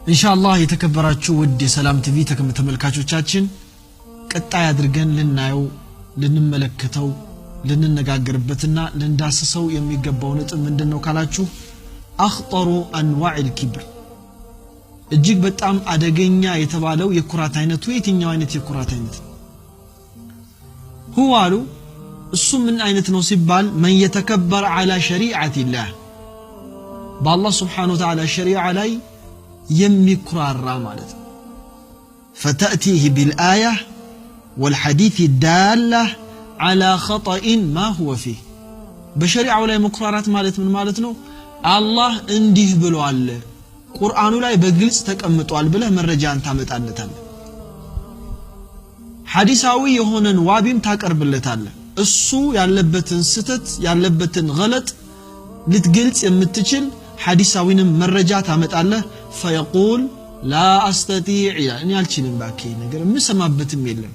ኢንሻአላህ የተከበራችሁ ውድ የሰላም ቲቪ ተመልካቾቻችን ቀጣይ አድርገን ልናየው ልንመለከተው ልንነጋገርበትና ልንዳስሰው የሚገባው ነጥብ ምንድነው ካላችሁ አኽጠሩ አንዋዕ الكبر እጅግ በጣም አደገኛ የተባለው የኩራት አይነቱ የትኛው አይነት የኩራት አይነት هو አሉ እሱ ምን አይነት ነው ሲባል من يتكبر على شريعة الله በአላህ Subhanahu Wa Ta'ala ሸሪዓ ላይ የሚኩራራ ማለት ነው። فتأتيه بالآية والحديث الدالة على خطأ ما هو فيه በሸሪዓው ላይ መኩራራት ማለት ምን ማለት ነው? አላህ እንዲህ ብሏል ቁርአኑ ላይ በግልጽ ተቀምጧል ብለህ መረጃን ታመጣለታለህ። ሐዲሳዊ የሆነን ዋቢም ታቀርብለታለህ። እሱ ያለበትን ስተት ያለበትን ገለጥ ልትገልጽ የምትችል ሐዲሳዊንም መረጃ ታመጣለህ። فيقول لا أستطيع ይላል። እኔ አልችልም እባክህ ነገር የምሰማበትም የለም።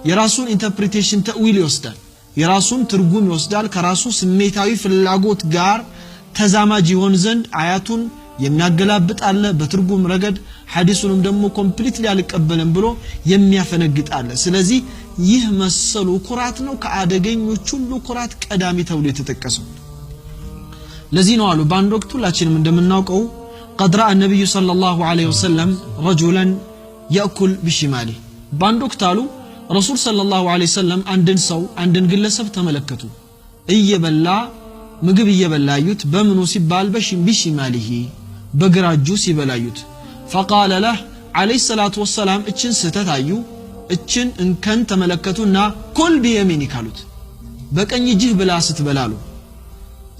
የራሱን interpretation تأويل ይወስዳል፣ የራሱን ትርጉም ይወስዳል። ከራሱ ስሜታዊ ፍላጎት ጋር ተዛማጅ ይሆን ዘንድ አያቱን የሚያገላብጥ አለ በትርጉም ረገድ፣ ሐዲሱንም ደግሞ completely አልቀበልም ብሎ የሚያፈነግጥ አለ። ስለዚህ ይህ መሰሉ ኩራት ነው ከአደገኞች ሁሉ ኩራት ቀዳሚ ተብሎ የተጠቀሰው። ለዚህ ነው አሉ በአንድ ወቅት ሁላችንም እንደምናውቀው قد رأى النبي صلى الله عليه وسلم رجلا يأكل بشماله በአንድ ወቅት አሉ ረሱል صلى الله عليه وسلم አንድን ሰው አንድን ግለሰብ ተመለከቱ። እየበላ ምግብ እየበላ አዩት። በምኑ ሲባል بشماله በግራ እጁ ሲበላዩት። فقال له عليه الصلاة والسلام እችን ስህተት አዩ፣ እችን እንከን ተመለከቱና كل بيمينك አሉት። በቀኝ እጅህ ብላ ስትበላሉ።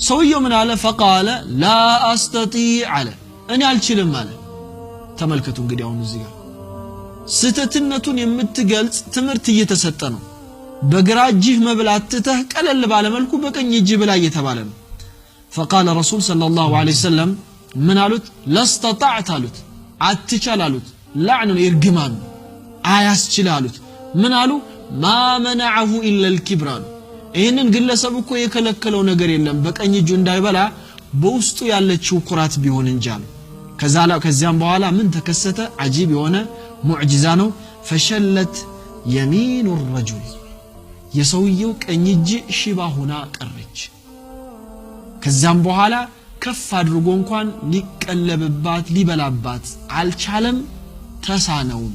ሰውየው ምን አለ? فقال لا أستطيع አለ። እኔ አልችልም አለ። ተመልከቱ እንግዲህ አሁን እዚህ ጋር ስህተትነቱን የምትገልጽ ትምህርት እየተሰጠ ነው። በግራ እጅህ መብላት ትተህ ቀለል ባለ መልኩ በቀኝ እጅህ ብላ እየተባለ ነው። فقال ረሱል صلى الله عليه وسلم ምን አሉት? لا استطعت አሉት፣ አትቻል አሉት። لعن ነው እርግማን አያስችል አሉት። ምን አሉ? ما منعه إلا الكبر አሉ። ይህንን ግለሰብ እኮ የከለከለው ነገር የለም በቀኝ እጁ እንዳይበላ በውስጡ ያለችው ኩራት ቢሆን እንጂ አሉ። ከዚያም በኋላ ምን ተከሰተ? عجيب የሆነ معجزة ነው። فشلت يمين الرجل የሰውየው ቀኝ እጅ ሽባ ሆና ቀረች። ከዚያም በኋላ ከፍ አድርጎ እንኳን ሊቀለብባት ሊበላባት አልቻለም፣ ተሳነውም።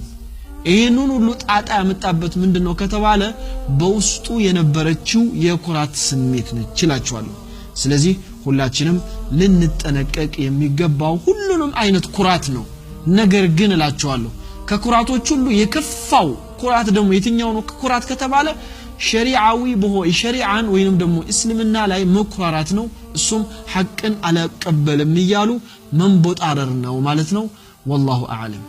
ይህንን ሁሉ ጣጣ ያመጣበት ምንድነው ከተባለ በውስጡ የነበረችው የኩራት ስሜት ነች እላችኋለሁ። ስለዚህ ሁላችንም ልንጠነቀቅ የሚገባው ሁሉንም አይነት ኩራት ነው። ነገር ግን እላችኋለሁ ከኩራቶች ሁሉ የከፋው ኩራት ደግሞ የትኛው ነው ኩራት ከተባለ ሸሪዓዊ በሆነ ሸሪዓን ወይንም ደግሞ እስልምና ላይ መኩራራት ነው። እሱም ሐቅን አልቀበልም እያሉ መንቦጣረር ነው ማለት ነው። ወላሁ አዕለም።